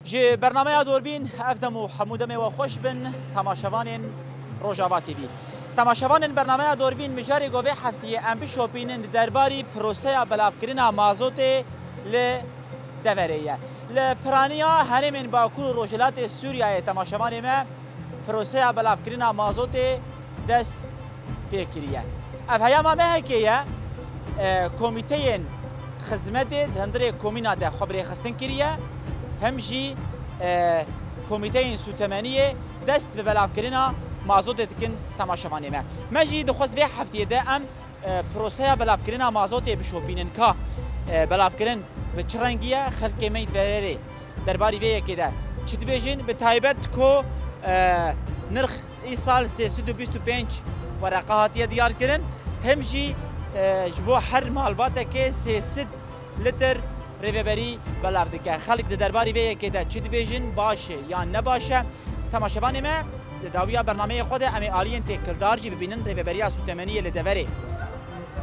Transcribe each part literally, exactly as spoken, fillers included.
Ji bernameya Dorbîn, ev dem û hemû demê we xweş bin, temaşevanên Rojava T V. Temaşevanên bernameya Dorbîn, mijarê ku vê heftiyê em bişopînin di derbarî proseya belavkirina mazotê li deverê ye. Li piraniya herêmên Bakur û Rojhilatê Sûriyeyê, temaşevanê me, proseya belavkirina mazotê dest pê kiriye. Ev heyama mehekê ye, e, komîteyên xizmetê di hundirê komîna de xwe bi rêxistin kiriye, hem jî, e, komîteyên sûtemeniyê dest bi belavkirina mazotê dikin, temaşevanê me. Me jî dixwest vê heftiyê de em, e, proseya belavkirina mazotê bişopînin ka, e, belavkirin bi çi rengî ye, xelkê me yî di verê derbarî vê yekê de çi dibêjin, bi taybet ku, e, nirx îsal sê sed û bîst û pênc wereqa hatiye diyarkirin, hem jî, e, ji bo her malbatekê sê sed lîtir rêveberî belav dike. Xelk di derbarî vê yekê de çi dibêjin, baş e yan ne baş e? Temaşevanê me, di dawiya bernameyê xwe de em ê aliyên têkildar jî bibînin rêveberiya sûtemeniyê li deverê.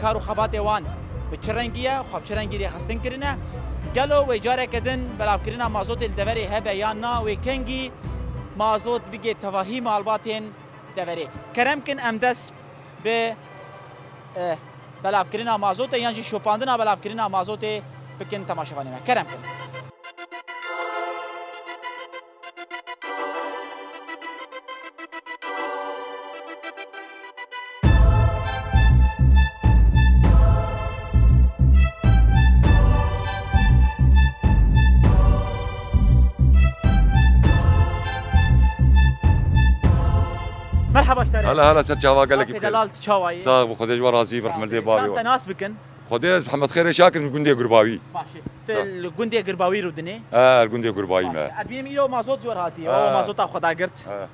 Kar û xebatê wan bi çi rengî ye, xwe bi çi rengî rêxistin kirine? Gelo wê careke din belavkirina mazotê li deverê hebe yan na, wê kengî mazot bigê tevahî malbatên deverê? Kerem kin em dest bi, eh, belavkirina mazotê yan jî şopandina belavkirina mazotê bikin, temaşevanê me. Kerem kin. Merhaba, ji te re. Hela, hela, ser çava gelekî Bapê bixêr. Delal, tu çawa yî? Sax bî, Xwedê ji we razî be, rehmet lê bavê we. Em te nas bikin. Xwedê ez Mihemed Xêrê Şakir, ji gundê Gurbawi. Baş e. Tu Sax. Li gundê Gurbawi rûdinê? E, li gundê Gurbawi me. Baş e. Ez bînim îro mazot ji we re hatiye. E. Ew mazota xwe dagirt. E.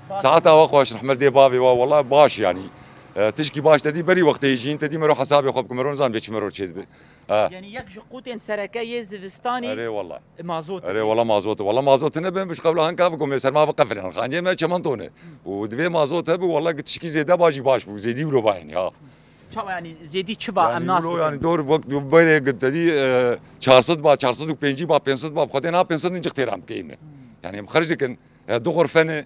Baş. Saeta we xweş, rehmet lê bavê we, wela baş yanî. E, tişkî baş te dî berî wextê jîn, te dî mero hesabê xwe bike, mero nizam bê çi mero çêdibe. E. Yanî yek ji qûtên sereke yê zivistanî Erê wela. mazot. Erê wela mazot. Wela mazot nebin, bi ji qebla hinka bikom, ê ser ma biqefilin. Xaniyê me çimento ne. Û divê mazot hebe, wela tişkî zêde ba jî baş bû, zêdî wilo bayên ya. Çawa yanî, zêdî çi ba, em nas bikin? Yanî dor wek berê gitedî, e, çar sed ba, çar sed û pêncî ba, pênc sed ba, bi Xwedê na pênc sed incik têra em keyme. Hmm. Yanî em xerc dikin, e, du xurfe ne,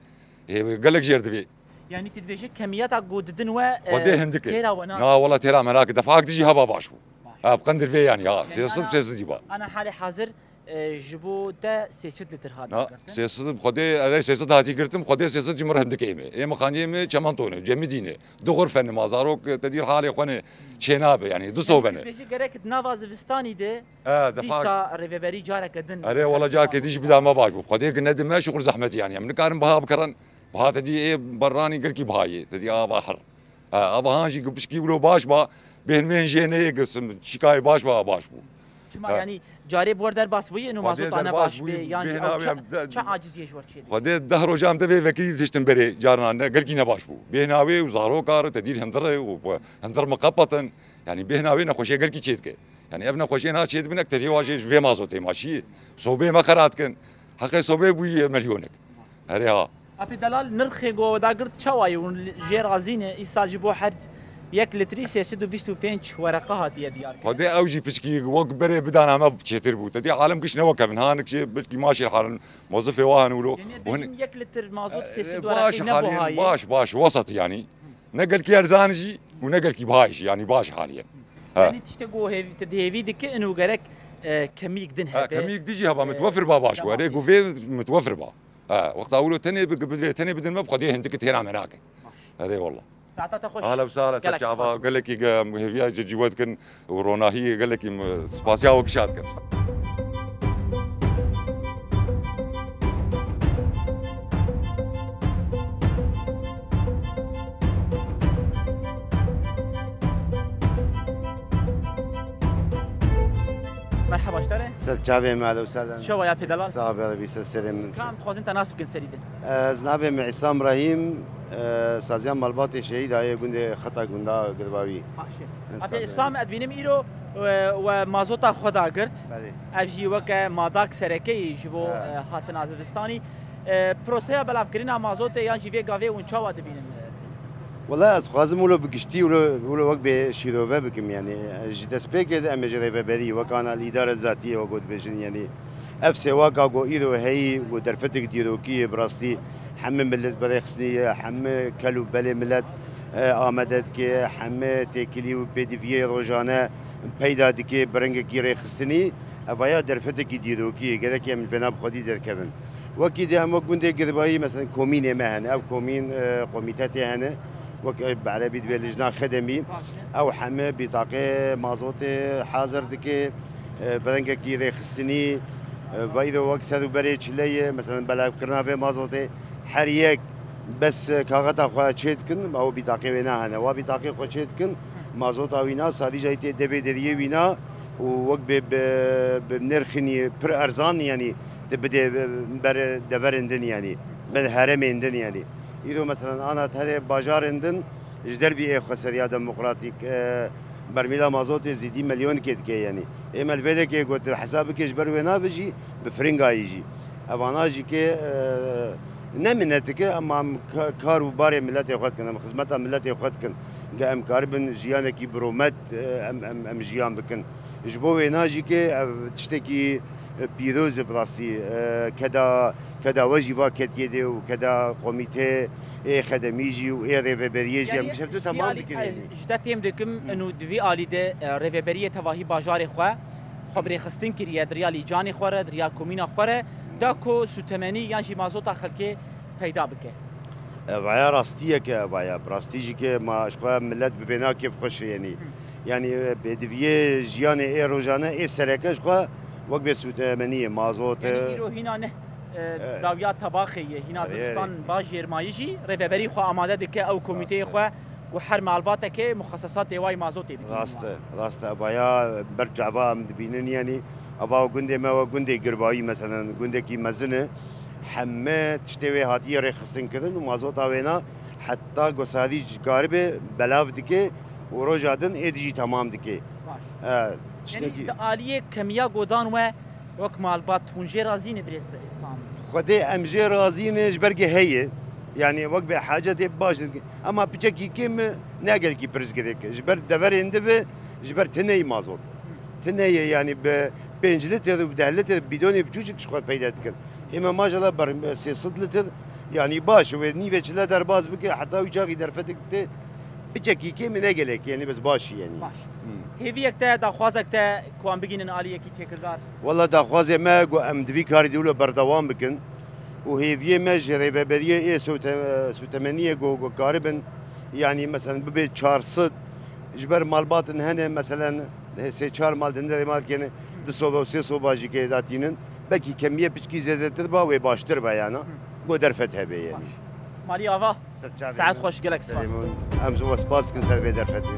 e, gelek jêr divê. Yanî tu dibêjî kemiyeta ku didin we, e, Xwedê hindik e. Têra we na. Na, wela têra me nake. Defak dijî heba baş bû. Baş. Ha, bi qendir vê yanî, ha. Yanî sê sed, ana, sê sed jî ba. Ana halê hazir, e, ji bo te sê sed lîtir hat girtin? Sê sed, Xwedê, erê sê sed hatî girtin, Xwedê sê sed jî mir hindik ê me. Ê me xaniyê me çimento ne, cemidî ne. Du xurfe ne, ma zarok, e, te dî halê xwe ne, çênabe, yanî du sobe ne. Yanî tu dibêjî gerek di nava zivistanî de, e, defa dîsa rêveberî careke din. Erê, wela careke dî jî bida me baş bû. Xwedê ki nedime, şuxul zehmetî yanî. Em nikarin biha bikirin. Biha te dî ê berranî gelkî biha yê. Te dî ava her. Ha, ava han jî gipişkî wilo baş ba, bêhn mêhn jê neyê gisim, çîkayê baş ba, baş bû. Çima, ha, yanî carê bi wer derbas bûyî, ino mazota ne baş bê, yan jî ew çi, çi aciziyê ji wer çêdibî? Xwedê deh roja em te vê vekirî tiştin berê, carna ne, gelkî ne baş bû. Bêhna wê û zaroka re te dîr hindir e û hindir miqepetin. Yanî bêhna wê nexweşê gelkî çêdike. Yanî ev nexweşiyên ha çêdibin, ek te jê wajê ji vê mazotê maşî. Sobê me xera dikin. Heqê sobê bûyî milyonek. Erê ha. Apê delal, nirxê ku we dagirt çawa ye? Hûn jê razî ne? Îsal ji bo her yek litrî sê sed û bîst û pênc wereqa hatiye diyarkirin. Xwedê ew jî piçkî wek berê bidana me çêtir bû. Te dî alem giş ne wek evin. Hanik jê piçkî maşê halin mozifê wa hene wilo. Yanî bêjin yek litr mazot sê sed wereqî ne buha ye. Baş, baş, wesat yanî. Ne gelkî erzan jî û ne gelkî biha jî, yanî baş haliye. Ha. Yanî tiştê ku hêv-, tu dihêvî dike, ino gerek, e, kemîk din hebe. Ha, kemîk dijî heba, e, mitwefir ba baş bû. Erê, ku vê mitwefir ba. Ha, wexta wilo tenê bi, bi, tenê bidin me, bi Xwedê hindik têra me nake. Baş. Erê, wela. Saeta te xweş. Ahla bi sala, ser çava, gelekî ge, hêviya ji cî we dikin û ronahiyê gelekî, spasiya we kişa dikin. Merhaba, ji te re. Ser çavê me, ahla bi sala. Çawa ya pê delal? Sax be, Rebî ser serê min. Kam dixwazin te nas bikin serî de? Ez navê min Îsa Îbrahîm, e, saziya malbatê şehîda yê gundê Xeta Gunda Girbawî. Baş e. Apê Îsa, me dibînim îro, e, we mazota xwe dagirt. Belê. Ev jî weke madak serekeyî ji bo, ha, e, hatina zivistanî. E, proseya belavkirina mazotê yan jî vê gavê hûn çawa dibînin? Wela ez xwazim wilo bi giştî wilo, wilo wek bê şîrove bikim, yanî ji destpêkê de em ê ji rêveberî wek ana îdare zatiyê wek got dibêjin, yanî ev sêwaka ku îro heyî ku derfetek dîrokî ye, bi rastî hemî milet bi rêxistinî ye, hemî kel û belê milet, e, amade dike, hemî têkilî û pêdiviyê rojane peyda dike bi rengekî rêxistinî, evaya derfetekî dîrokî ye, gerek em li vêna bi xwedî derkevin. Wekî dî em wek gundê Girbayî, mesela komînê me hene, ev komîn, e, komîte tê hene, wek, e, bi erebî dibê lijna xedemî, ew heme bîtaqê mazotê hazir dike, e, bi rengekî rêxistinî, e, ve îro wek ser û berê çile ye, mesela belavkirina vê mazotê her yek bes, e, kaxeta xwe çê dikin, ew bîtaqê wê nahene, wa bîtaqê xwe çê dikin, mazota wîna, sadî jayî tê devê deriyê wîna û wek bê bi, bi nirxinî pir erzan, yanî di bidê ber deverên din, yanî ber herêmên din, yanî. Îro mesela ana herê bajarên din ji dervî ê xweseriya demokratîk, e, bermîla mazotê zîdî milyonkê dike, yanî. Ê me li vê dekê got, hesab bike ji ber wê navê jî bi firingayî jî. Evana jî ke, e, ne minetike, ema em ka-, kar û barê miletê xwe dikin, em xizmeta miletê xwe dikin. Ge em karibin jiyanekî biromet, e, em, em, em jiyan bikin. Ji bo wêna jî ke ev tiştekî, e, pîroz e bi rastî, e, keda, keda we jî va ketiye dê û keda komîtê ê xedemî jî û ê rêveberiyê jî em Yanî, gişefto ji vî temam alî, dikin, e, yanî. Ji te fêm dikim, Hmm. inu di vî alî de, e, rêveberiya tevahî bajarê xwe, xwe bi rêxistin kiriye, di riya lîcanê xwe re, di riya komîna xwe re, da ku sûtemenî yan jî mazota xelkê peyda bike. Evaya rastiyeke evaya. Bi rastî jî ke ma ji xwe milet bi vêna kêfxweş e, yanî. Hı. Yanî, e, pêdiviyê jiyanê ê rojane ê sereke ji xwe wek bê sûtemeniyê, mazot, Yanî e, îro hîna ne, e, E, dawiya tebaxê ye, hîna e, zivistan e. Bajêr mayî jî rêveberî xwe amade dike, ew komîteyê Rast e. Xwe ku her malbateke muxesesatê wayî mazotê bidînin Rast wan. E, rast e. Evaya ber çava em dibînin, yanî eva gundê me we gundê Girbayî, meselen, gundekî mezin e. Heme tiştê wê hatiye rêxistinkirin û mazota wêna heta gosadî ji karibe belav dike û roja din êdî jî temam dike. Baş. E, Yanî tiştekî di aliyê kemiya godan we wek malbat hûn jê razî ne birêz Îhsan? Xwedê em jê razî ne ji ber ke heye. Yanî wek bê hacetê baş dike. Ema piçekî kêm e, ne gelkî pirsgirêk e. Ji ber deverên di ve, ji ber tineyî mazot. Tineyê, yanî bi pênc litre û deh litre bidonê biçûçik ji xwe peyda dikin. Ê me maşallah ber sê sed litre, yanî baş, wê nîvê çile derbas bike, heta wî çaxî derfetik tê, piçekî kêm e, ne gelek, yanî bes baş e, yanî. Baş. Hmm. Hêviyek te, daxwazek te ku em bigînin aliyekî têkildar? Wela daxwazê me ku em di vî karî de wilo berdewam bikin û hêviyê me ji rêveberiyê ê sûte-, sûtemeniyê ku, ku karibin, yanî meselen bibe çar sed, ji ber malbatin hene, meselen, sê çar mal di nirê mal kene, du soba û sê soba jî kê datînin. Belkî kemiye piçkî zêdetir ba, wê baştir be yana. Hı. Go derfet hebe yani. Baş. Malî ava. Ser çavê Saet min. Xweş, gelek spas. Serê min. Em ji we spas dikin ser vê derfetê.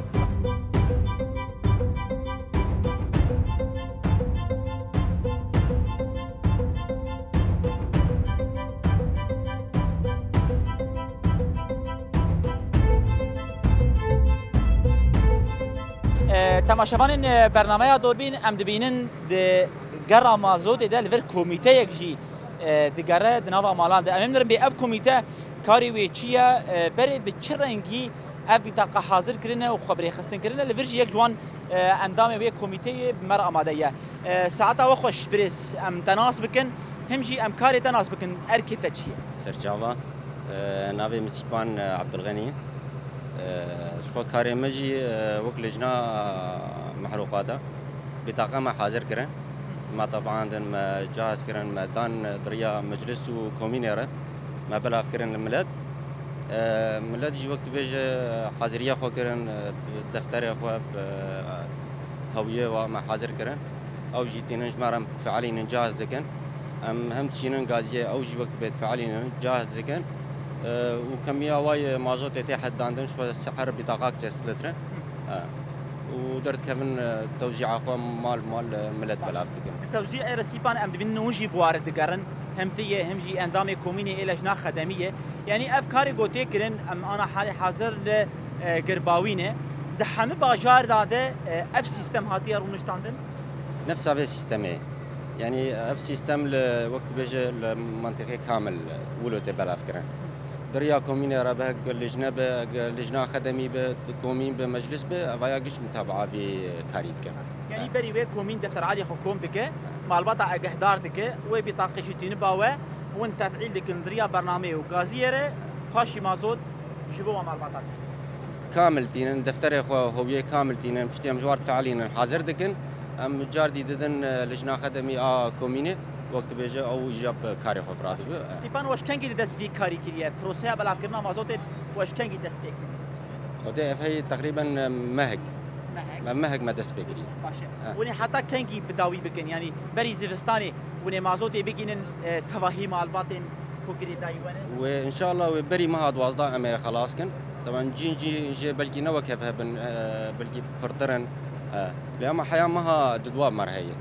E, temaşevanên, e, bernameya Dorbîn, em dibînin di gera mazotê de li vir komîteyek jî, e, digere di nava malan de. Em ê binirin bê ev komîte karê wê çi ye, e, berê bi çi rengî ev bîtaqa hazir kirine û xwe bi rêxistin kirine. Li vir jî yek ji wan, e, endamê wê komîteyê bi me re amade ye. E, saeta we xweş birêz, em te nas bikin, him jî em karê te nas bikin, erkê te çi ye? Serçava, e, navê min Sîpan, e, Ebdulxenî ye. E, ji xwe karê me jî, e, wek lijna mehruqat e. Bîtaqa me hazir kirin. Me tevandin, me cihaz kirin, me dan di riya meclis û komînê re. Me belav kirin li milet. E, milet jî wek dibêje haziriya xwe kirin, e, bi defterê xwe, bi hewiyê we me hazir kirin. Ew jî tînin ji me re feelînin, cihaz dikin. Em hem dişînin gaziyê, ew jî wek dibê difeelînin, cihaz dikin. E, û kemiya wayê mazotê tê heddandin, ji xwe seher bîtaqak sê sed litre. E, û derdikevin, e, tewzîa xwe mal mal, e, milet belav dikin. Di tewzîê re Sîpan em dibînin hûn jî bi ware digerin. Hem tu yê, hem jî endamê komînê ê lejna xedemî ye. Yanî ev karê ku tê kirin, em ana halê hazir li, e, Girbawî ne. Di hemî bajar da de, e, ev sîstem hatiye rûniştandin? Nefsa vê sîstemê. Yanî ev sîstem li, wek dibêje, li mentiqê kamil wilo tê belav kirin. Di riya komînê re be, lijne be, lijna xedemî be, komîn be, meclis be, evaya giş mutabaa vî karî dike. Yanî berî wê komîn Defter Alî xwe kom dike, malbata egehdar dike, wê bîtaqê jî tîniba we, hûn tefîl dikin di riya bernameyê û gaziyê re, paşî mazot ji bo we malbata dike. Kamil tînin, defterê xwe hewiyê kamil tînin, piştî em ji war difeelînin, hazir dikin. Em car dî didin, e, lijna xedemî a komînê, wek dibêje ew îja bi karê xwe vira dibe. Sîpan, we ji kengî di dest vî karî kiriye? Proseya belavkirina mazotê we ji kengî dest pê kiriye? Xwedê ev heyî teqrîben, e, mehek. Mehek. Me mehek me dest pê kiriye. Baş e. He. Hûn ê heta kengî bi dawî bikin? Yanî berî zivistanê hûn ê mazotê bigînin, e, tevahî malbatên ku girêdayî we ne? Wê, înşallah wê berî meha duwazdeh em ê xelas kin. Taban cîn cî jê belkî ne wek hev hebin, e, belkî pirtir in. E, lê ema heya meha di dua merheyê.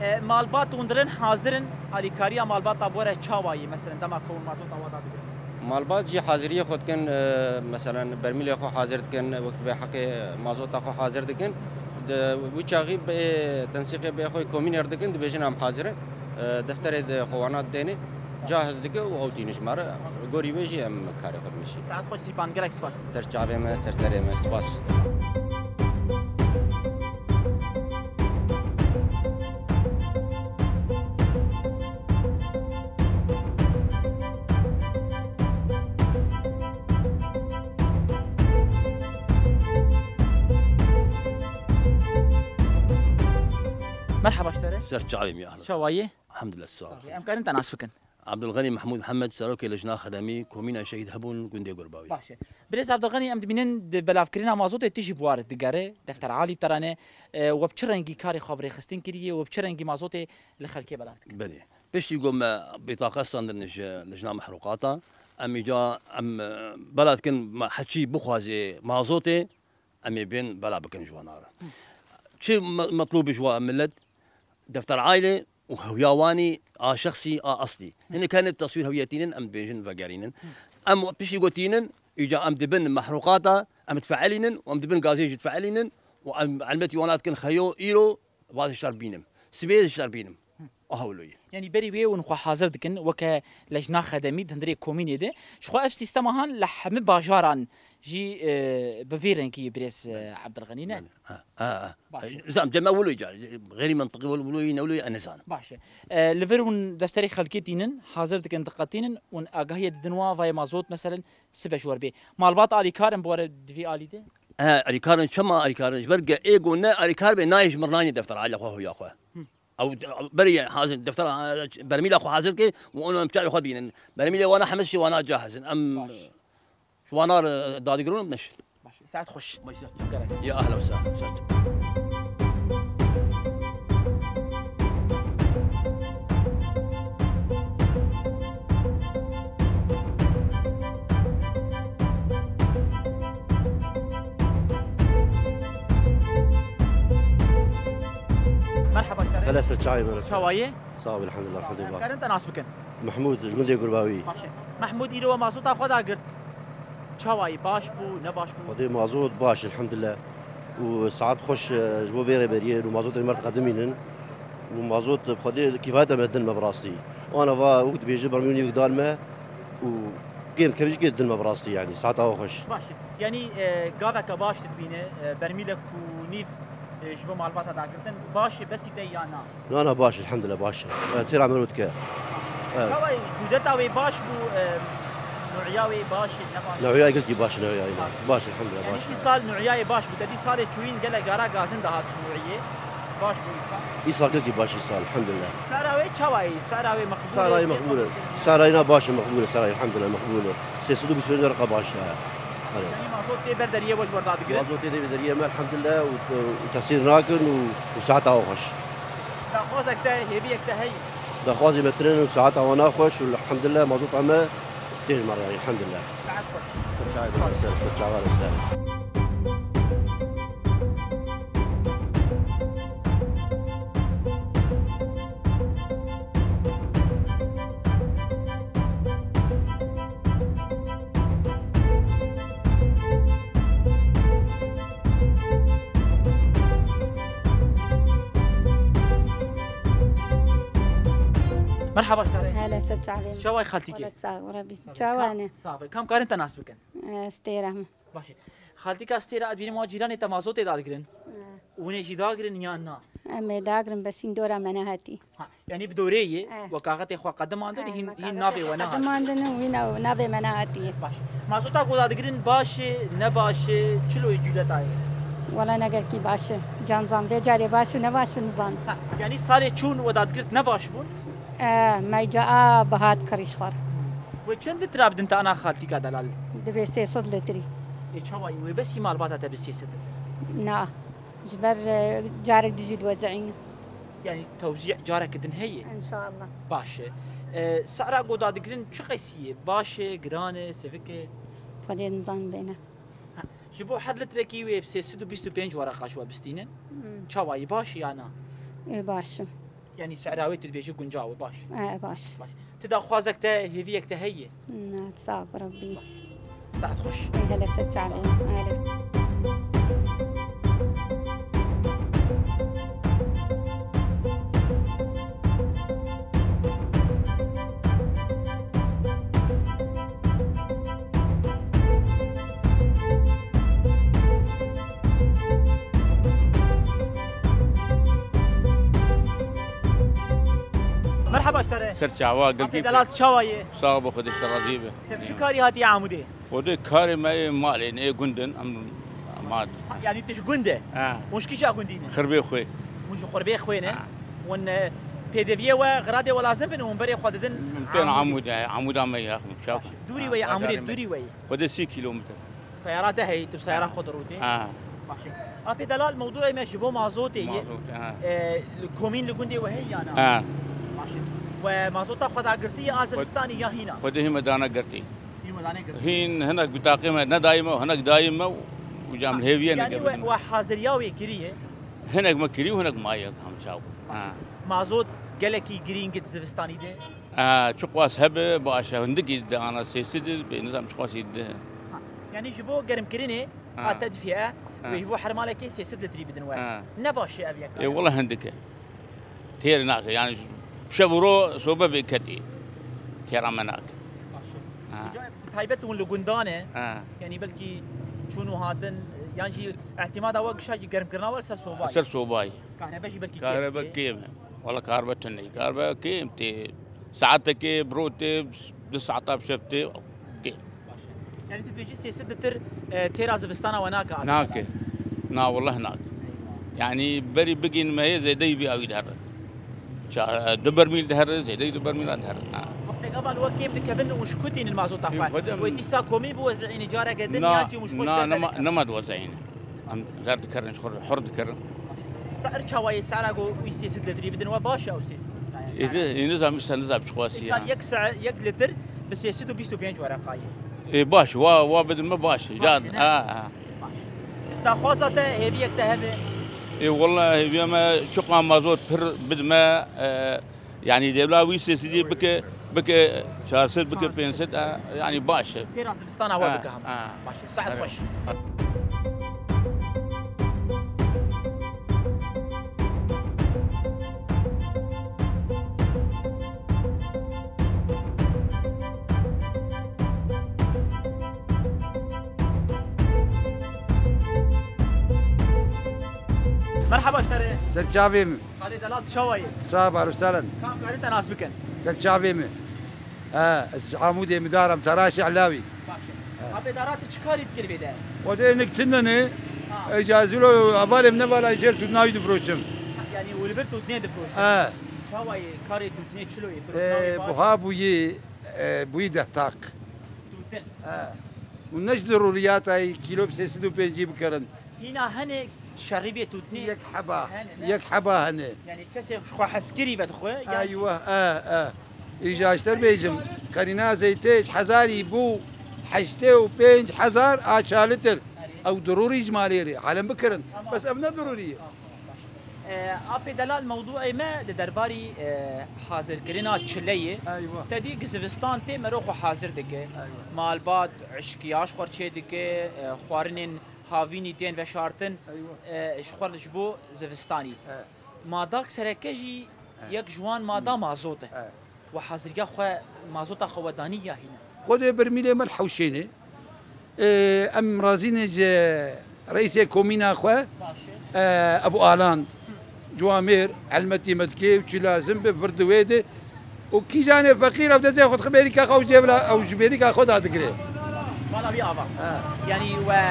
E, malbat hûn dirin hazir in, alîkariya malbata bi we re çawa ye? Meselen dema ku hûn mazota we da digirin. Malbat jî haziriyê xwe dikin, e, meselen bermîlê xwe hazir dikin, wek dibê heqê mazota xwe hazir dikin. Di wî çaxî bê tensîqê bê xwe komîner dikin, dibêjin em hazir in. E, defterê di xwe wana didêne, cahiz dike û ew tîne ji me re. Gorî wê jî em karê xwe dimîşîn. Saet xweş Sîpan, gelek spas. Ser çavê me, ser serê me, spas. Merhaba ji te re. Ser çavê me, ahlan. Çawa yî? Elhamdulillah, sağ ol. Em karin te nas bikin? Abdulganî Mehmûd Mihemed, serokê Lijna Xedemî, Komîna Şehîd Hebûn, gundê Gurbawî. Baş e. Birêz Abdulganî, em dibînin di belavkirina mazotê tu jî bi war digerî, Defter Alî bi te re ne, e, we bi çi rengî karê xwe bi rêxistin kiriye, we bi çi rengî mazotê li xelkê belav dike? Belê. Piştî ku me bîtaqe standin ji Lijna Mehruqata, em îca em, e, bela dikin me heçî bixwaze mazotê, em ê bên bela bikin ji wana re. Çi me-, metlûb ji wa millet? Defter Aîlê û hewiya wanî a şexsî a eslî. Hinek hene teswîr hewiyetînin em dibêjin vegerînin. Em piştî gotînin, îca em dibin mehruqata, em difeelînin û em dibin gazê jî difeelînin û em elmetî wana dikin xeyo, îro, va ji şer bînim. Sibê ji şer bînim. Aha wilo ye. Yanî berî wê hûn xwe hazir dikin weke lejna xedemî di hundirê komînê de. Ji xwe ev sîstema han li hemî bajaran jî, e, bi vî rengî ye birêz, e, Ebdilxenî ne? Belê. Ha, ha, ha. Baş e. Zam cem ewil ca, xeyrî mentiqî ewil, ewil ne ewil, ez nizanim. Baş e. E, li vir hûn defterê xelkê tînin, hazir dikin, diqetînin, hûn agahiyê didin wan, vayê mazot, meselen, sibe ji wer bê. Malbat alîkar in bi were di vî alî de? E, alîkar in, çima alîkar in? Ji ber ge ê go ne alîkar bê, nayê ji mir nayê defter aile xwe, hoya xwe. Hı. Ew, ew berê hazir, defter, e, bermîla xwe hazir ke, û ona em çavê xwe dînin. Bermîlê wana hemî şî wana cahiz in. Em Baş. Ji wana re dadigirin û neşin. Baş, saet xweş. Baş, saet. Ya ehlen we sehlen, saet. Merhaba, Kerem. Hele ser çayê me. Çawa yî? Sağ ol, elhamdülillah, elhamdülillah. Em karin te nas bikin? Mehmûd, ji gundê Gurbawî. Baş e. Mehmûd, îro we mazota xwe dagirt. Çawa yî? Baş bû, ne baş bû? Xwedê mazot baş, elhamdülillah. Û saet xweş, e, ji bo vê rêberiyê û mazotê me diqedimînin. Û mazot bi Xwedê kîfayet e me din me bi rastî. Wana va wek dibêje bermîlê wek dan me û kêm dikeve jî kê din me bi rastî, yanî saeta we xweş. Baş e. Yanî, e, gaveke baş dibîne, e, bermîlek û nîv, e, ji bo malbata dagirtin. Baş e, besî te ya na? Na, na, baş, elhamdülillah, baş e. E, têra me rû dike. Evet. Çawa yî, cûdeta wê baş bû, e, nûiya wê baş e, ne baş e? Nûiya gelkî baş e, nûiya, baş. Baş, elhamdülillah, yanî baş e. Îsal nûiyayê baş bû. Te dî salê çûyîn gelek cara gazin dihat ji nûiyê. Baş bû îsal. Îsal gelkî baş îsal, elhamdülillah. Sara wê çawa yî? Sara wê meqbûl e? Sara yî meqbûl e. Sara yî na baş e, meqbûl e. Sara yî, elhamdülillah, meqbûl e. Sê sed û bîst û pênc reqa baş e. Erê. Yanî mazot tê ber deriyê we ji we re dadigire? Mazot tê dê deriyê me, elhamdülillah, û, û tesîr nakin û, û saeta we xweş. Daxwazek te, hêviyek te heye? Daxwazê me tune ne û saeta wana xweş û elhamdülillah mazota me tê ji me re, elhamdülillah. Saet xweş. Ser çavan, ser, ser çavan, ser. Merhaba, ji te re. Hele ser çavê min. Çawa ye xaltîkê? Wele sağ ol, Rebî. Çawa ne? Sax be. Kam karin te nas bikin? Eh, Stêra min. Baş e. Xaltîka Stêra, ez dibînim wa cîranê te mazotê dadigirin. Eh. Hûn ê jî dagirin yan na? Em ê dagirin, bes hîn dora me nehatî. Ha, yanî bi dorê yê, Eh. we kaxetê xwe qedimandin, Eh, hîn, me hîn kaxetê navê we nehatî. Qedimandin û hîn nav-, navê me nehatî. Baş. Mazota ku dadigirin baş e, ne baş e, çilo ye cûdeta ye? Wela ne gelkî baş e. Can zan vê carê baş û ne baş bi nizan. Ha, yanî salê çûn we dadigirt ne baş bûn? Eh, meyca a bihat kirî ji xwe re. Wê çend litra bidin te ana xaltîka delal? Divê sê sed litrî. Ê çawa ye? Wê besî malbata te bi sê sed litre? Na. Ji ber, e, carek dijî diwezînin. Yanî tewzî careke din heye? Înşallah. Baş e. E, sera ku dadigirin çi qesî ye? Baş e, giran e, sivik e? Xwedê nizan bêne. Ha, ji bo her litrekî wê sê sed û bîst û pênc wereqa ji we bistînin. Hmm. Çawa ye, baş e ya na? Ê, baş e. Yanî sera wê tu dibêjî guncaw e, baş. E, baş. Baş. Tu daxwazek te, hêviyek te heye? Na, sağ ol, Rebî. Baş. Saet xweş. Ê, hele ser çavê. Hele. Merhaba ji te re. Ser çava, Apê gilkî Delal, çawa ye? Sağ ol, Xwedê ji te razî be. Te bi çi karî hatiye Amûdê? Xwedê karê me yê malê ne, yê gund in, em, em hat. Yanî tu ji gund e? Ha. Hûn ji kîja gundî ne? Xirbê xwe. Hûn ji xirbê xwe ne? Ha. Hûn, e, pêdeviyê we, xiradê we lazim bin, hûn berê xwe didin Amûdê? Amûd e, Amûda me ya, çawa. Dûrî we ye, Amûdê dûrî we ye? Xwedê sî kîlometre. Seyara te heye, tu bi seyara xwe dirûtî? Ha. Baş e. Apê Delal, mewdûê me ji bo mazotê ye. Mazot, ha. E, li komîn li gundê we heye ya na? Ha. Baş e. We mazota xwe dagirtî ya a zivistanî ya hîna? Xwedê hîn me dane girtî. Hîn me dane girtî. Hîn hinek bi taqê me nedayî me, hinek dayî me û cam li hêviyê. Yanî we, we haziriya wê kiriye? Hinek me kirî û hinek maye, hem çaw. Baş e. Ha. Mazot gelekî girîng e di zivistanî de? Aa, çiqas hebe baş e, hindikî di ana sê sed, bê nizam çiqasî di. Ha, yanî ji bo germkirinê Ha. a tedfiye, Ha. wê ji bo her malekê sê sed litrî bidin we. Ha. Ne baş e ev yek? Ê, wela hindik e. Têr nake, yanî şev û ro sobe vê ketî. Têra me nake. Baş e. Ha. Ca bi taybet hûn li gundan e. Ha. Yanî belkî çûn û hatin, yan jî ihtimada we gişa jî germkirina we li ser sobayê. Ser sobayê. Kahrebe jî belkî kêm Kahrebe tê. kêm e. Wala kahrebe tune. Kahrebe kêm tê. Saetekê bi ro tê, du saeta bi şev tê, kêm. Baş e. Yanî tu dibêjî sê sed litir, e, têra zivistana we nake? Nake. Na, wallah nake. Yanî berî bigîn me yê zêdeyî vî awî dihere. Ça-, du bermîl dihere, zêdeyî du bermîla dihere. Ha. Wextê gava li we kêm dikevin û ji ku tînin mazota xwe? Wê dîsa komî biwezînî careke din, Na, yan jî hûn ji xwe ji na, derve nema, dikin? nema diwezînî. Em zer dikerin, ji xwe re hur dikerin. Ser çawa ye, sera ku wî sê sed litrî bidin we baş e ew sê sed litre ye? Ê, sera. Ê, nizam, îsa nizam çi xwesî Îsa ya. yek se-, yek litir bi sê sed û bîst û pênc wereqa ye. Ê, baş, wa, wa bidin me baş. Baş Can, e, ne? ha, ha. Baş. Daxwaza te, hêviyek te hebe? Ê, wela hêviya me çiqa mazot pir bidime, e, Yanî dêvla wî sê sedî bike, bike çar sed, bike pênc sed, e, yanî baş e. Têra zivistana we Ha, bike hema. ha. Baş e. Saet Evet. xweş. Merhaba ji te re. Ser çavê min. Xalê Delal, tu çawa yî? Sax, bar û selen. Kam karin te nas bikin? Ser çavê min. Ha, ez ji Amûdê, Midar im, Taraşê Elawî. Baş e. Ha. Apê Dara, tu çi karî dikir vê de? Xwedê nik tinde ne. Ha. Ecazilo avalê min ne vala jêr tûtnayî difroşim. Ha, yanî û li vir tûtnê difroşim. Ha. Çawa yê karê tûtnê, çilo yê, Ee, firoşnavê baş? Buha bûyî, e, bûyî deh taq. Tûtin. Ha. Û ne ji dirûriyata yî kîlo bi sê sed û pêncî bikerin. Hîna hene şerîbê tûtnê? Yek heba, Hene, ne? yek heba hene. Yanî kesê xwe hezkirî vedixwe, yan jî Eywa, e, e. Îca ji te bêjim, qerîna zeytê ji hezarî bû heştê û pênc hezar a çalitir. Erê. Ew dirûrî ji malê rê. Alem bikirin. Tamam. Bes ev ne dirûrî ye. Tamam, tamam, baş. E, Apê Delal, mewdûê me di derbarî, e, hazirkirina çileyê. Eywa. Te dî gi zivistan tê mero xwe hazir dike. Eywa. Malbat, eşkiya ji xwe çê dike, e, xwarinên havînî tên veşartin, Eywa. e, ji xwe ji bo zivistanî. E. Madak sereke jî E. yek ji wan mada mazot e. E. We hazirga xwe mazota xwe we danî ya hîne? Xwedê bermîlê me li hewşênê. Ê, em razî ne ji reîsê komîna xwe, Baş e. e, Ebû Alan, Ciwamêr, helmetî me dike û çi lazim be vir di wê de. Û kîjanê feqîr ew dezê xwe dixwe bêrîka xwe ew jê bila, ew ji bêrîka xwe dadigire. Wala wî ava. Ha. Yanî we,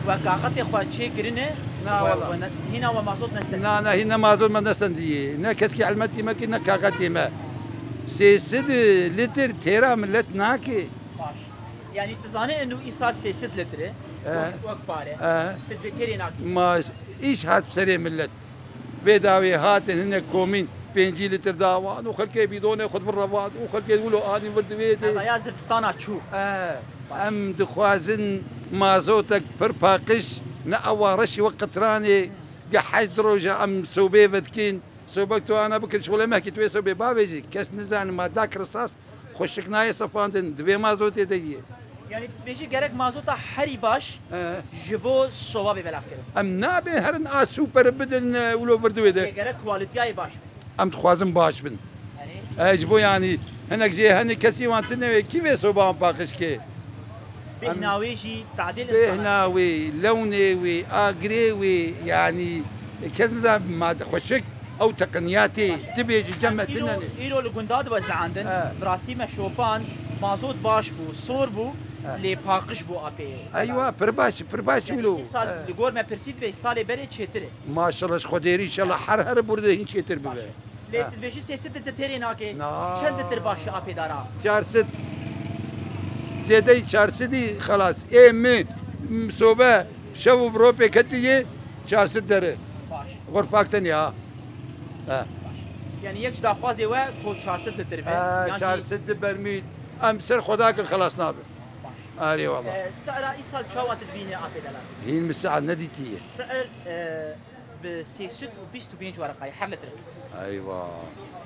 we kaxetê xwe çêkirine, Na, we, wala. we ne, hîna we mazot nestendî. Na, na, hîna mazot me nestendî. Ne keskî helmetî me kir, ne kaxetê me. Sê sed litir têra millet nake. Baş. Yanî tu zanî êndû îsal sê sed litre, E. wek, wek pare. E. Tu dibê têrê nakî. Ma îş hat serê millet. Vê dawê hatin hinek komîn pêncî litir da wan û xelkê bîdonê xwe bi revand û xelkê wilo anî vir di wê de. Ev ya zivistana çû. E, Baş. Em dixwazin mazotek pir paqij, ne ewa reşî wek qitranê, ge heşt roja em sobê vedikin. Sobek tu ana bikir, şolê mehkî tu wê sobê bavêjî. Kes nizane ma da kirisas, xweşik nayê sefandin, divê mazotê de yê. Yanî tu dibêjî gerek mazota herî baş He. ji bo soba bê belav kirin. Em nabê herin a super bidin, e, wilo vir di wê de. Gerek kualitiyayê baş be. Em dixwazin baş bin. Erê. E, ji bo yanî hinek jê henî kesî wan tune wê kî vê soban paqij ke? Em Bêhna wê jî tadêl Bêhna wê, lewnê wê, agirê wê, yanî kes nizan made xweşik ew teqiniyatê tibêjî cem me Îro, tine ne. îro li gunda diwezandin, He. bi rastî me şopand, mazot baş bû, sor bû, He. lê paqij bû apê. Eywa, pir baş, pir baş Yanî wilo. îsal He. li gor me pirsî dibê salê berê çêtir e. Maşallah, ji Xwedêrî inşallah her her burde hîn çêtir bibe. Lê Ha. tu dibêjî sê sed litir têrê nake. Na. Çend litir baş ji apê dara? Çar sed. Zêdeyî çar sedî xelas. Ê min, m, sobe, şev û bi ro pêketî yê çar sed dere. Baş. Xurfak tenê ha. Ha. Baş. Yanî yek ji daxwazê we ku çar sed litir be. Ha, Yan jî çar sed di bermîl. Em ser xwe dakin xelas nabe. Baş. Arê wala. E, sera îsal çawa tu dibînî apê delal? Hîn min saet nedîtiye. Ser, e, bi sê sed û bîst û pênc wereqayê her litrek. Eywa.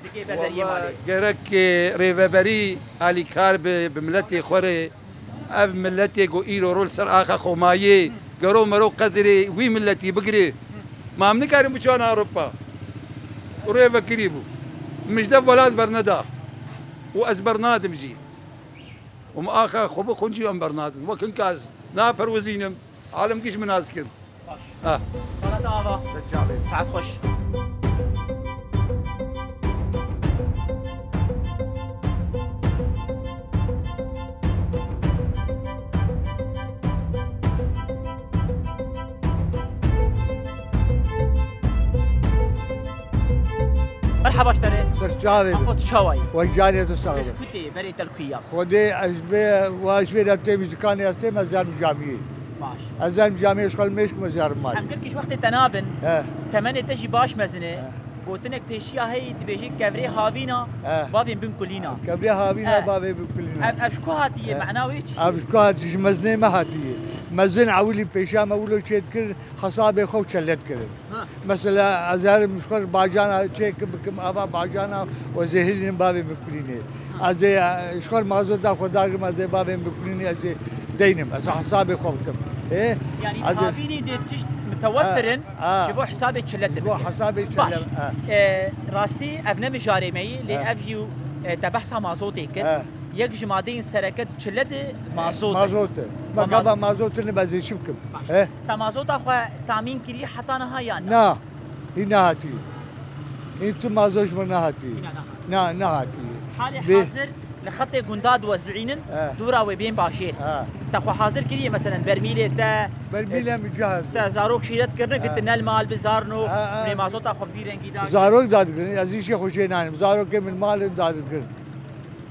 Digê berderiyê Walla malê. Gerek, e, rêveberî alîkar bi, bi miletê xwe re. Ev miletê ku îro rol ser axa xwe mayê, gero mero qedirê wî miletî bigirê. Ma em nikarin biçûn Ewropa. Rê vekirî bû. Mijde welat berneda. Û ez bernadim jî. Û min axa xwe bi xwe jî em bernadin. Wek hinka ez naperwizînim. Alem giş min nas dikin. Baş. Ha. Bana da ava. Ser çavê. Saet xweş. Merhaba ji te re. Ser çavê. Apo tu çawa yî? Wek carê tu sax be. Tu ji ku tê, berê te li ku ya? Xwedê ez vê, wa ji vê de têm ji dikanê ez têm, ez herim camiyê. Baş. Ez herim camiyê ji xwe li mêşkim ez herim malê. Em gelkî ji wextê te nabin. He. Temenê te jî baş mezin e. He. Gotinek pêşiya heyî dibêjî kevrê havîna, He. bavên bin kulîna. Kevrê havîna, He. bavê bin kulîna. Ev, ev ji ku hatiye, He. mena wê çi ye? Ev ji ku hatiye, ji mezinê me hatiye. Mezin ewilî pêşiya me wilo çê dikirin, hesabê xwe û çele dikirin. Ha. Mesela, ez herim ji xwe bacana çêkim bikim, ava bacana û zêhirînim bavê bikulînê. Ha. Ez ê, e, ji xwe mazota xwe dagrim, ez ê bavê bikulînê, ez ê deynim, ez hesabê xwe bikim. Ê? Yanî Ez ê havînî dê tişt mitewefirin Ha, ha. ji bo hesabê çile Ji bo dibike. hesabê çile, Baş. ha. E, rastî ev ne mijarê me yî, lê Ha. ev jî, e, te behsa mazotê kir. Ha. Yek ji madeyên sereke çile di mazot e. Mazot e. Ma Ma gava maz- mazot ne, ez ê çi bikim? Baş. He? Te mazota xwe tamîn kirî heta niha yan na? Na. Hî nehatî. Hî tu mazot ji min nehatî. Hîna nehatî. Na, nehatî. Halê Bê- hazir li xetê gunda diwezînin, He. dûra wê bên bajêr. He. Te xwe hazir kiriye, meselen, bermîlê te, Bermîlê min cihaz. te zarok şîret kirine, He. gitin nel mal bi zarno, He, he. lê mazota xwe vî rengî da. Zarok dadikirin, ez îşê xwe jê nanim. Zarokê min malin dadikirin.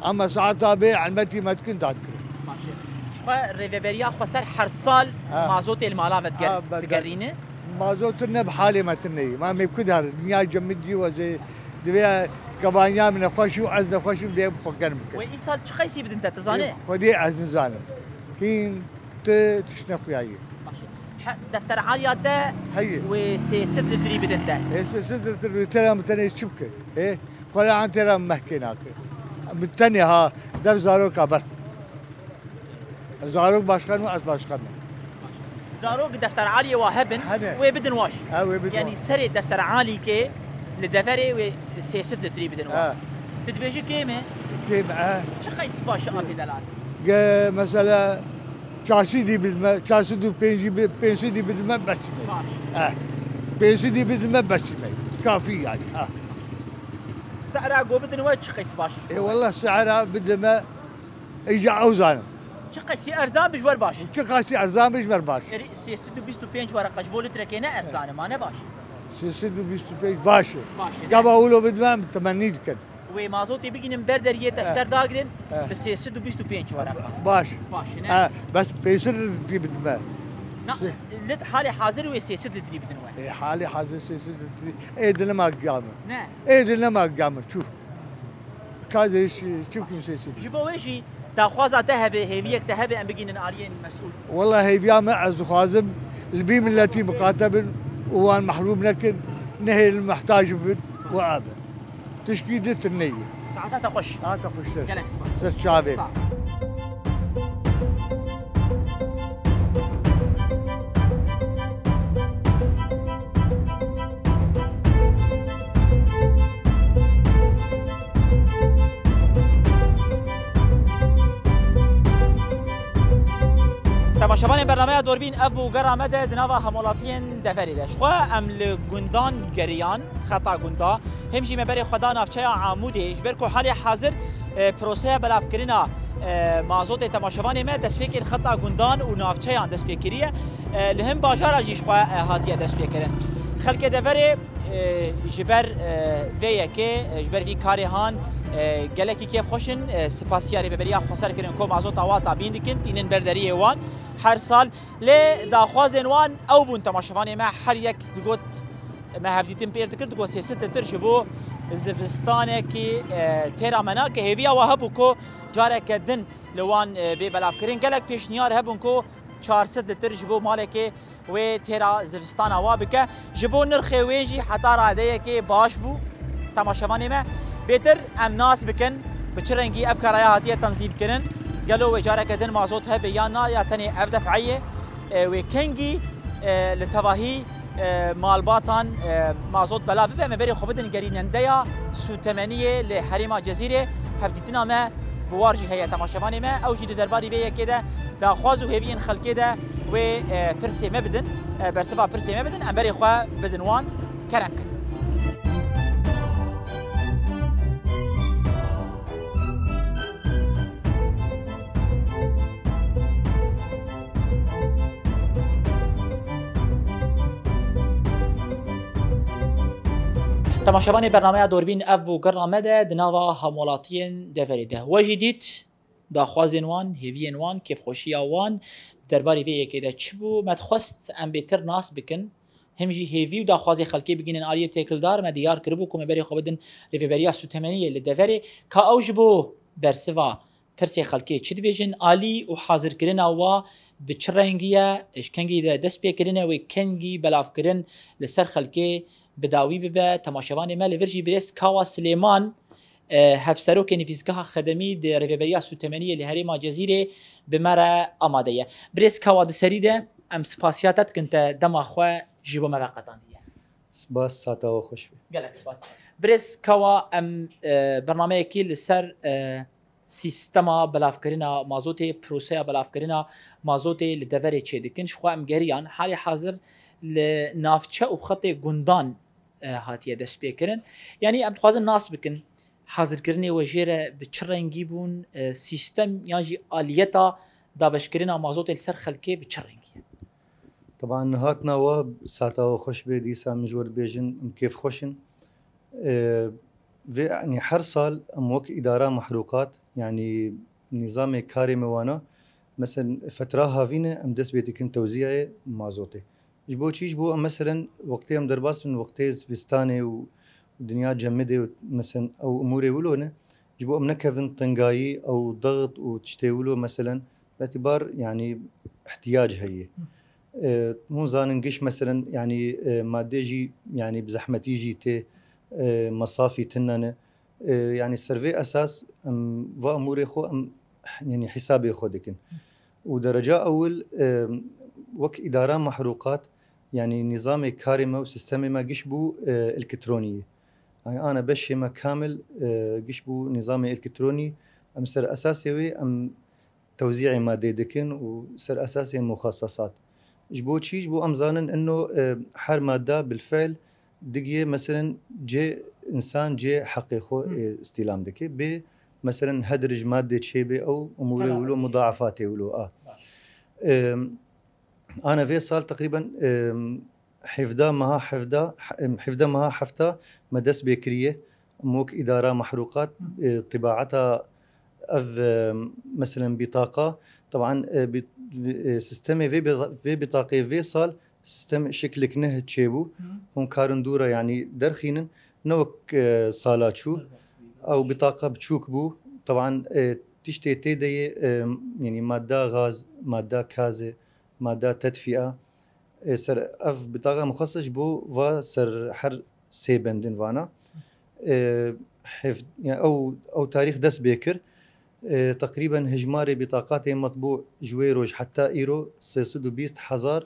Ama saeta bê elmetî me dikin dadikirin. Baş e. Ji xwe rêveberiya xwe ser her sal Ha. mazotê li mala ve diger-, Ha, be-, digerîne? Mazot ne bi halê me tune ye. Ma me ku dar, dinya cemidî wezê, divê kevaniya min nexweş û ez nexweş im, divê bi xwe germ bikim. Wê îsal çi qeysî bidin te, tu zanî? Xwedê ez nizanim. Hîn tu tişt nexuyaye. Baş e. He, defteraliya te Heye. wê sê sed litrî bidin te. Ê, sê sed litrî te re min tenê çi bike? Ê, xwe re an te re mehkê nake. Min tenê ha, dev zaroka bert. Zarok başkan û ez başkan me. Zarok defteraliyê wa hebin, Hene. wê bidin wa jî. Ha, wê bidin Yanî wa. serê defteralîkê li deverê wê sê sed litrî bidin wa. Ha. Tu dibêjî kêm e? Kêm e. Çi qeys baş e apê delal? Ge, mesela, çar sed bidime, çar sed û pêncî bi-, pênc sed bidime, beş me. Baş. Eh. Pênc sed bidime, beş me. Kafî yani. Ha. Sehra go bidin we çi qeys baş e? E, wallah, sehra bidime, îca ew zanin. Çi qeysî erzan bi ji wer baş e? Çi qeysî erzan bi ji wer baş e? Erê, sê sed û bîst û pênc were qe ji bo litrekê ne erzan e, ma ne baş e? Sê sed û bîst û pênc baş e. Baş e, ne? Gava wilo bidime, em temennî dikin. Wê mazotê bigînin ber deriyê te, ji te dagirin, bi sê sed û bîst û pênc were qe. Baş. Baş e, ne? E, bes pênc sed litrî bidime. Na, lit halê hazir wê sê sed litrî bidin we. E, halê hazir sê sed litrî. Ê dilima giya min. Ne? Ê dilima giya min, çû. Ka de çi, çi kimsesiz. Ji bo wê jî daxwaza te hebe, hêviyek te hebe, em bigînin aliyên mesûl. Wela hêviya me, ez dixwazim li vî miletî miqate bin û wan mehrûm nekin, nehêlin mehtac bin û ev e. Tişkî di tune ye. Saeta te xweş. Saeta xweş. Gelek spas. Ser çavê. Sağ ol. Temaşevanên bernameya Dorbîn, ev bû gera me de di nava hemwelatiyên deverê de. Ji xwe em li gundan geriyan, xeta gunda, hêm jî me berê xwe da navçeya Amûdê, ji ber ku halê hazir, e, proseya belavkirina, e, mazotê, temaşevanê me, destpêkên xeta gundan û navçeyan dest pê kiriye. E, li hin bajara jî ji xwe, e, hatiye destpêkirin. Xelkê deverê, e, ji ber, e, vê yekê, e, ji ber vî karê han, e, gelekî kêfxweş in, e, spasiya Rêveberiya Xweser kirin ku mazota wa tabîn dikin, tînin ber deriyê wan her sal. Lê daxwazên wan ew bûn, temaşevanê me, her yek digot, me hevdîtin pêr dikir, digot sê sed litir ji bo zivistanekî, e, têra mena, ke hêviya wa hebû ku careke din li wan, e, bê belavkirin. Gelek pêşniyar hebûn ku çar sed litir ji bo malekê wê têra zivistana wa bike. Ji bo nirxê wê jî heta radeyekê baş bû. Temaşevanê me, bêtir em nas bikin, bi çi rengî ev karaya hatiye tenzîmkirin. Gelo wê careke din mazot hebe yan na, ya tenê ev def'e ye? E, wê kengî, e, li tevahî, e, malbatan, e, mazot belav bibe? Em ê berê xwe bidin gerînendeya sûtemeniyê li herêma Cezîrê. Hevdîtina me bi war jî heye, temaşevanê me. Ew jî di derbarî vê yekê de daxwaz û hêviyên xelkê de wê, e, pirsê me bidin, e, bersiva pirsê me bidin. Em berê xwe bidin wan. Kerem kin. Temaşevanê bernameya Dorbîn, ev bû gerra me de di nava hemwelatiyên deverê de. We jî dît daxwazên wan, hêviyên wan, kêfxweşiya wan derbarê vê yekê de çi bû? Me dixwest em bêtir nas bikin. Him jî hêvî û daxwazê xelkê bigihînin aliyê têkildar, me diyar kiribû ku me berê xwe bidin Rêveberiya Sûtemeniyê li deverê, ka ew ji bo bersiva pirsê xelkê çi dibêjin, alî û hazirkirina wa bi çi rengî ye, ji kengî de dest pê kirine, wê kengî belavkirin li ser xelkê bi dawî bibe. Temaşevanê me, li vir jî birêz Kawa Silêman, e, hevserokê Nivîsgeha Xedemî di Rêveberiya Sûtemeniyê li herêma Cezîrê bi me re amade ye. Birêz Kawa, di serî de em spasiya te dikin, te dema xwe ji bo me veqetandiye. Spas, saeta we xweş be. Gelek spas. Birêz Kawa, em, e, bernameyekî li ser, e, sîstema belavkirina mazotê, proseya belavkirina mazotê li deverê çêdikin. Ji xwe em geriyan, halê hazir li navçe û xetê gundan, e, hatiye destpêkirin. Yanî em dixwazin nas bikin, hazirkirinê we jê re bi çi rengî bûn, e, sîstem yan jî aliyeta dabeşkirina mazotê li ser xelkê bi çi rengî ye? Teban hatina we, saeta we xweş be, dîsa min ji we re dibêjin, em kêfxweş in. E, vê, yanî her sal em wek îdara mehrûqat, yanî nîzamê karê me wana, meselen fetra havîne em dest pê dikin tewziyayê mazotê. Ji bo çi? Ji bo em, meselen, wextê em derbas bin, wextê zivistanê û dinya cemidê û, meselen, ew umûrê wilo ne, ji bo em nekevin tengayî, ew dexit û tiştê wilo, meselen, betibar, yanî, ihtiyac heye. E, hûn zanin giş, meselen, yanî, e, madde jî, yanî, bi zehmetî jî tê, e, mesafî tune ne. E, yanî ser vê esas em va emûrê xwe em, yanî hesabê xwe dikin. Û dereca ewil, e, wek îdara mehrûqat, yanî nîzamê karê me û sîstemê me giş bû, e, elektronî ye. Yani ana beşê me kamil, e, giş bû nîzamê elektronî, em ser esasê wê em tewzîê madê dikin û ser esasê muxasesat. Ji bo çî? Ji bo em zanin ino, e, her madde bilfe'l digiyê, meselen cê însan cê heqê xwe, Hı. e, îstîlam dike. Bê, meselen hedir ji madê çêbê ew umûrê Tamam. wilo, mudaafatê wilo a. Baş. E, ana vê sal teqrîben, e, hevdeh meha hevdeh, he-, hevdeh meha hefta me dest pê kiriye. Em wek îdara mehrûqat, Hı. e, tibaeta ev, e, meselen bîtaqa, teban, e, bî-, e, sistemê vê bî-, vê bîtaqê vê sal sistem şiklik neh çêbû. Hı. Hûn karin dû re, yanî derxînin. Ne wek, e, sala çû. Ew bîtaqa biçûk bû. Teban, e, tiştê tê de ye, e, yanî madda gaz, madda kaze, madda tedfîa. E, ser ev bîtaqa muxeses ji bo va ser her sê bendin vana. E, hef-, yani ew, ew tarîx dest pê kir. E, teqrîben hejmarê bîtaqatê metbû ji wê roj heta îro sê sed û bîst hezar,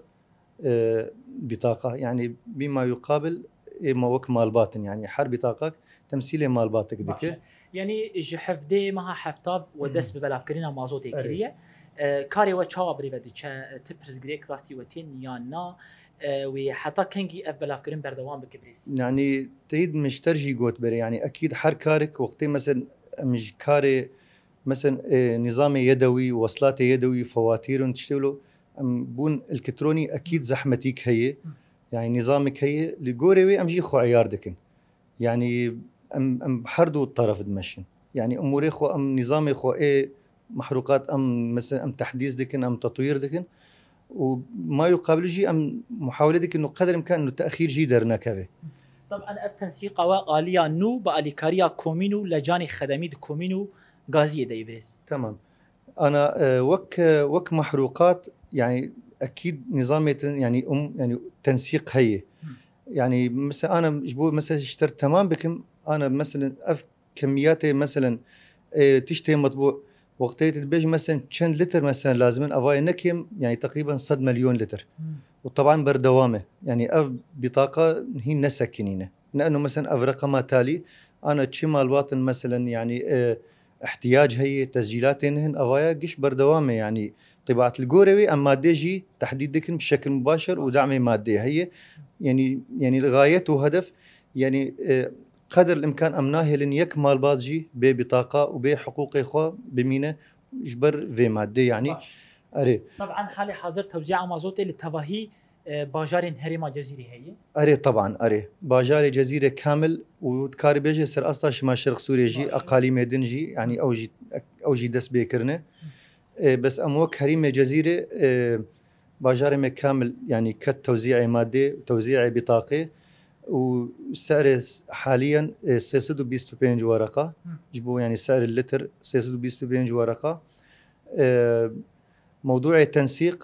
e, bîtaqa. Yani bîma yuqabil ê me wek malbat in. Yani her bîtaqak temsîlê malbatik dike. Baş e. Yanî ji hevdeh meha hefta we Hı. dest bi belavkirina mazotê Erê. kiriye. E, karê we çawa birêve diçe? E, ti pirsgirêk rastî we tên yan na? E, wê heta kengî ev belavkirin berdewam bike birêz? Yani teyid mişter jî got berê. Yani ekîd her karek wextê, meselen em ji karê, meselen, e, nîzamê yedewî, weslatê yedewî, fewatîr û tiştê wilo, em bûn elektronî, ekîd zehmetîk heye. Hı. Yani nîzamik heye, li gorê wê em jî xwe eyar dikin. Yani em, em her du teref dimeşin. Yani umûrê xwe, em nîzamê xwe ê mehrûqat em, mesela em tehdîs dikin, em tetwîr dikin. Û ma yuqabil jî em muhawele dikin û qeder imkan û te'xîr jî dernekeve. Taban ev tensîqa we aliya nû bi alîkariya komîn û lecanê xedemî di komîn û gaziyê de yê birêz. Tamam. Ana, e, wek, e, wek mehrûqat, yani ekîd nîzamê tin, yani um, yani tensîq heye. Hı. Yani mesela ana ji bo mesela ji ter temam bikim, ana mesela ev kemiyatê, meselen, e, tiştê metbû, wextê tu dibêjî, meselen, çend lîtir, meselen, lazim in, eva ye ne kêm, yani, teqrîben sed milyon lîtir. Hmm. Û teban berdewam e. Yani, ev bîtaqa hîn nesekinîne. Ne eno, meselen, ev reqema talî, ana çi malbat in, meselen, yani, e, ihtiyac heye, tescîlatê ne hin, eva ye giş berdewam e, yani, tibaet li gorê wê em madê jî tehdîd dikin bi şekil mubaşer û damê madê heye. Yani, yani, li gayet û hedef, yani, e, qeder el-imkan em nahêlin yek malbat jî bê bitaqa û bê hiqûqê xwe bimîne ji ber vê madê, yanî. Baş. Erê. Teban halê hazir tewzîa mazotê li tevahî, e, bajarên herêma Cezîrê heye? Erê, teban, erê. Bajarê Cezîrê kamil û dikarî bêje ser asta Şima Şerq Sûriyê jî, Baş. Eqalîmê din jî, yanî ew jî, ew jî dest pê kirine. E, bes em wek herêmê Cezîrê, e, bajarê me kamil, yanî ket tewzîê madê, tewzîê bitaqê û serê s-, haliyen, e, sê sed û bîst û pênc wereqa. Hı. Ji bo, yanî serê litir sê sed û bîst û pênc wereqa. E, mewdûê tensîq,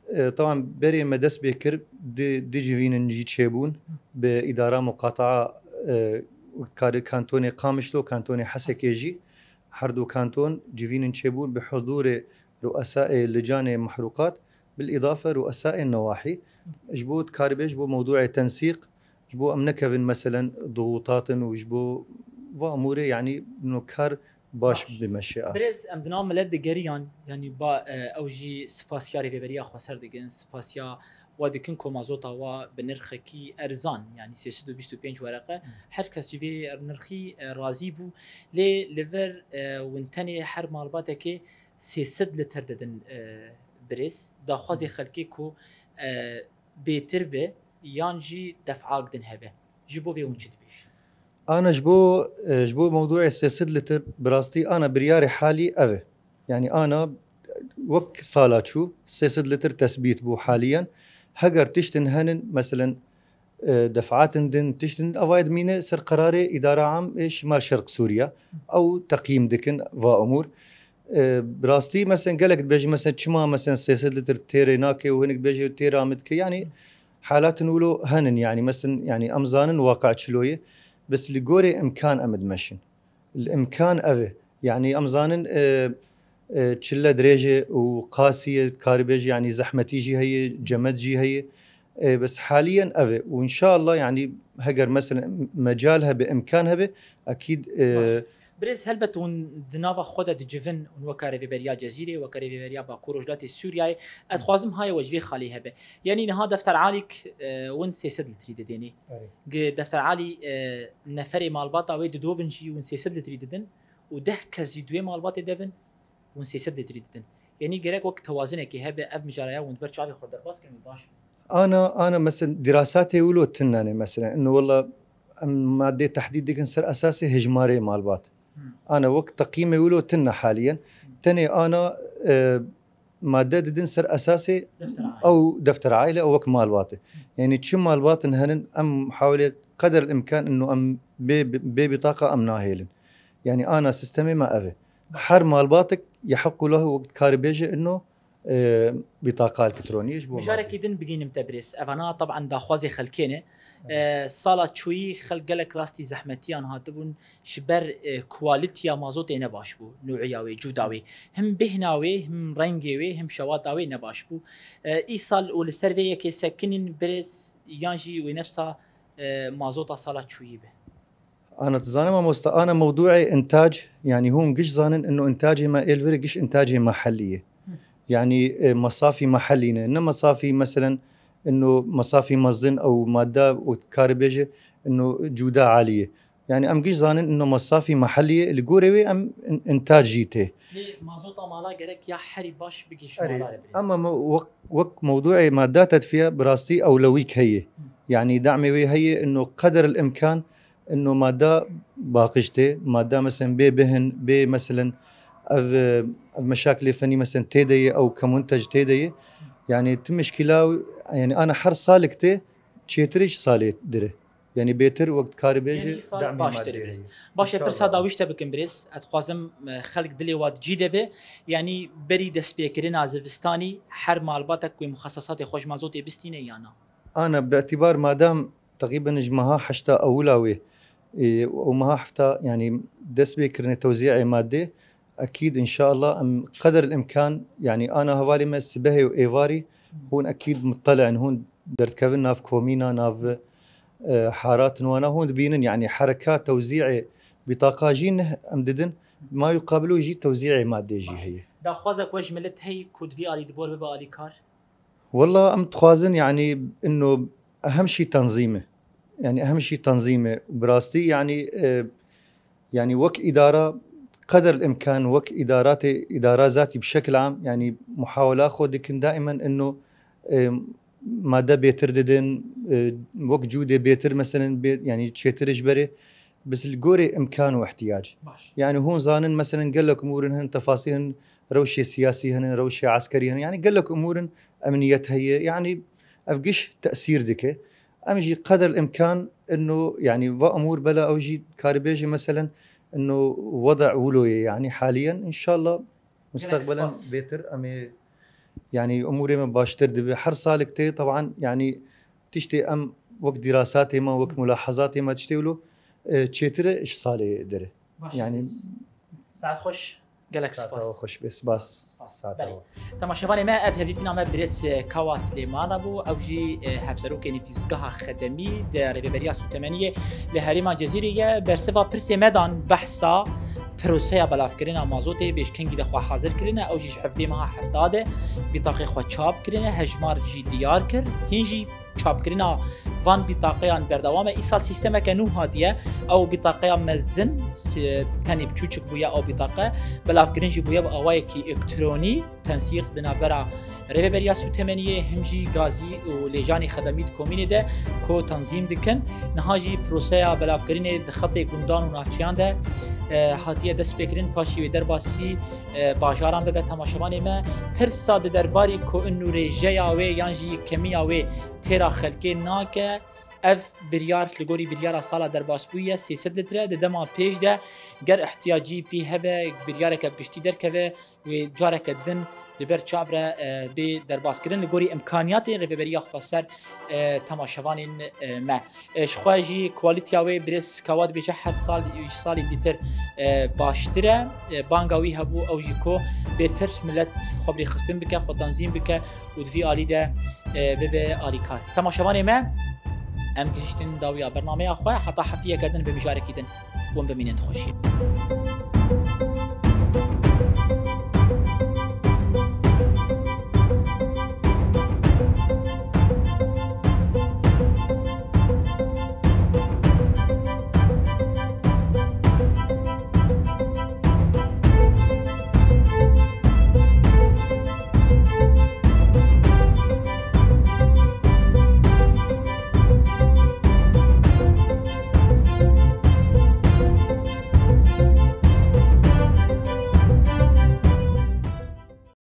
e, teban berê me dest pê kir, di, di civînin jî çêbûn, Hı. bi îdara muqataa, e, karê kantonê Qamişlo, kantonê Hesekê jî, her du kanton civînin çêbûn bi huzûrê ruesaê licanê mehrûqat, bil îdafe ruesaê newahî. Ji bo dikarî bê, ji bo mewdûê tensîq, ji bo em nekevin, meselen, dixûtatin û ji bo va emûrê, yanî, no kar baş Baş. bimeşe a. Birêz, em di nav milet digeriyan, yanî ba, e, ew jî spasiya rêveberiya xweser dikin, spasiya wa dikin ku mazota wa bi nirxekî erzan, yanî sê sed û bîst û pênc wereqe, Hı. her kes ji vê nirxî, e, razî bû. Lê li vir, e, wintenê her malbatekê sê sed lîtir didin, e, birêz. Daxwazê Hı. xelkê ku, e, bêtir be yan jî def'ak din hebe. Ji bo vê hûn çi dibêjin? Ana ji bo, e, ji bo mewdûê sê sed lîtir bi rastî ana biryarê halî ev e. Yanî ana wek sala çû sê sed lîtir tesbît bû haliyen. Heger tiştin henin, meselen, e, def'atin din, tiştin din, ava ye dimîne ser qerarê Îdara Am ê Şimal Şerq Sûriye. Ew teqyîm dikin va umûr. E, bi rastî, meselen, gelek dibêjin, meselen, çima, meselen, sê sed lîtir têrê nake û hinek dibêje têra min dike. Yanî, halatin wilo henin, yanî, meselen, yanî, em zanin waqe çilo ye. Bes li gorê imkan em dimeşin. Li imkan ev e. Yanî, em zanin, e, e, çile dirêj e û qasî ye, karî bêjî, yanî, zehmetî jî heye, cemed jî heye. E, bes haliyen ev e. Û inşallah, yani, heger mesela mecal hebe, imkan hebe, ekîd, e, Baş. Birêz, helbet hûn di nava xwe de dicivin, hûn weka Rêveberiya Cezîrê, weka Rêveberiya Bakur Rojhilatê Sûriyeyê, ez dixwazim haye we ji vê xalê hebe. Yanî niha Defter Alîk, e, hûn sê sed litrî didênê. Erê. Gi Defter Alî, e, neferê malbata wê didobin jî hûn sê sed litrî didin û deh kes jî di wê malbatê de bin, hûn sê sed litrî didin. Yanî gerek wek tewazinekê hebe, ev mijaraya hûn di ber çavê xwe derbas kirin û baş bin. Ana, ana mesela dirasatê wilo tune ne mesela. Ino wela em madde tehdîd dikin ser esasê hejmarê malbat. Hmm. Ana wek teqîmê wilo tune haliyen. Hmm. Tenê ana, e, madde didin ser esasê Defter aile. Ew defter aile ew wek malbat e. Hmm. Yani çi malbatin henin em hawlê qeder imkan ino em bê, bê bitaqa em nahêlin. Yani ana sistemê me ev e. Her malbatek yeheqû lehu wek dikarî bêje ino, e, bîtaqa elektronî ji bo Mijarekî madê. Din bigînim te birêz. Evana taban daxwazê xelkê ne. Evet. E, sala çûyî xelk gelek rastî zehmetiyan hatibûn ji ber, e, kualitiya mazotê ne baş bû, nûiya wê, cûda wê. Him bêhna wê, him rengê wê, him şewata wê ne baş bû. E, îsal û li ser vê yekê sekinîn birêz yan jî wê nefsa, e, mazota sala çûyî be? Ana tu zane mamosta, ana mewduê întac, yani hûn giş zanin ino întacê me êl vir e giş întacê mehellî ye. Hı. Yani, e, mesafî mehellî ne. Ne mesafî meselen ino mesafî mezin ew madde û karî bêje ino cûda alî ye. Yani em giş zanin ino mesafî mehellî ye, li gorê wê em în-, întac jî tê. Lê mazota mala gerek ya herî baş bigihîje Erê, mala re birêz. Ama me-, wek, wek mewduê madde tedfiye bi rastî ewlewîk heye. Hı. Yani damê wê heye ino qeder el imkan ino madde baqij tê, madde mesela bê bihin, bê mesela ev, ev meşakilê fenî mesela tê de ye, ew kemuntec tê de ye. Yani tu mişkila, yani ana her salek tê çêtirê ji salê dire. Yani bêtir wek karî bêje Yanî sal damê baştir maddê birêz. Heye. Baş e, pirsa dawî ji te bikim birêz. Ez dixwazim, e, xelk dilê wa di cî de be. Yani berî destpêkirina zivistanî her malbatek wê muxesesatê xwe ji mazotê bistîne ya na? Ana, bi îtîbar madam teqrîben ji meha heşta ewila wê, e, û meha hefta, yani dest pê kirine tewzî'ê madde, ekîd, inşallah, em qeder el imkan, yani ana hevalê me sibehê û êvarî hûn ekîd muttali in, hûn derdikevin nav komîna, nav, e, haratin wana, hûn dibînin, yani hereka tewzî'ê bîtaqa jî ne em didin, ma yuqabilu jî tewzî'ê madde jî heye. Daxwazek we ji milet heye ku di vî alî di bo re bibe alîkar? Wella em dixwazin, yani, ino ehem şî tenzîm e. Yani, ehem şî tenzîm e. Bi rastî, yani, e, yani, wek îdara, qeder el imkan, wek îdaratê, îdara zatî bi şekil am, yani, muhawela xwe dikin daimen ino, e, madde bêtir didin, e, wek cûdê bêtir, meselen, bê-, yani, çêtir ji berê. Bes li gorê imkan û ihtiyac. Baş. Yani hûn zanin, meselen, gelek umûrin hene, tefasîl hene, rewşê siyasî hene, rewşê eskerî hene. Yani gelek umûrin emniyet heye. Yani ev giş tesîr dike. Em jî qeder imkan ino, yani va umûr bela ew jî karibêje, meselen, ino weda wilo ye. Yani haliyen, inşallah, Gelek mustaqbelen spas. Bêtir em ê, yani umûrê me baştir dibe. Her salek tê, teban, yani tiştê em wek dîrasatê me, wek mulahazatê me tiştê wilo, e, çêtir e ji salê dire. Baş Yani e. Saet xweş. Gelek Saeta spas. Xweş be, spas. Spas. Saeta Belê. Xweş. Temaşevanê me, ev hevdîtina me birêz Kawa Silêmana bû. Ew jî, e, hevserokê nivîsgeha xedemî di Rêveberiya Sûtemeniyê li herêma Cezîrê ye. Bersiva pirsê me dan behsa proseya belavkirina mazotê bêjkengî de xwe hazir kirine. Ew jî ji hevdê meha hefta de bîtaqê xwe çap kirine. Hejmar jî diyar kir. Hîn jî çapkirina van bîtaqeyan berdewam e. Îsal sîstemeke nû hatiye. Ew bîtaqeya mezin, si-, tenê biçûçik bûye ew bîtaqe. Belavkirin jî bûye bi awayekî elektronî, tensîq di navbera Rêveberiya Sûtemeniyê, him jî Gazî û Lêjanê Xedemî di komînê de ku tenzîm dikin. Niha jî proseya belavkirinê di xetê gundan û navçeyan de, e, hatiye destpêkirin, paşî wê derbasî, e, bajaran bibe. Temaşevanê me, pirsa di derbarî ku inu rêjeya wê yan jî kemiya wê têra xelkê nake, Ev biryar li gorî biryara sala derbasbûyî ye sê sed litre, di dema pêş de ger ihtiyacî pê hebe biryareke bi giştî derkeve wê careke din li ber çav re, e, bê derbaskirin. Li gorî imkaniyatên Rêveberiya Xweser, e, temaşevanên, e, me. E, ji xwe jî kualîtiya wê birêz Kawa dibêje her sal, ji salên dîtir, e, baştir e. E, banga wî hebû ew jî ku bêtir milet xwe bi rêxistin bike, xwe tenzîm bike û di vî alî de, e, bibe alîkar. Temaşevanê me, em gihiştin dawiya bernameya xwe, heta heftiyeke din bi mijarekî din hûn bimînin di xweşiyê.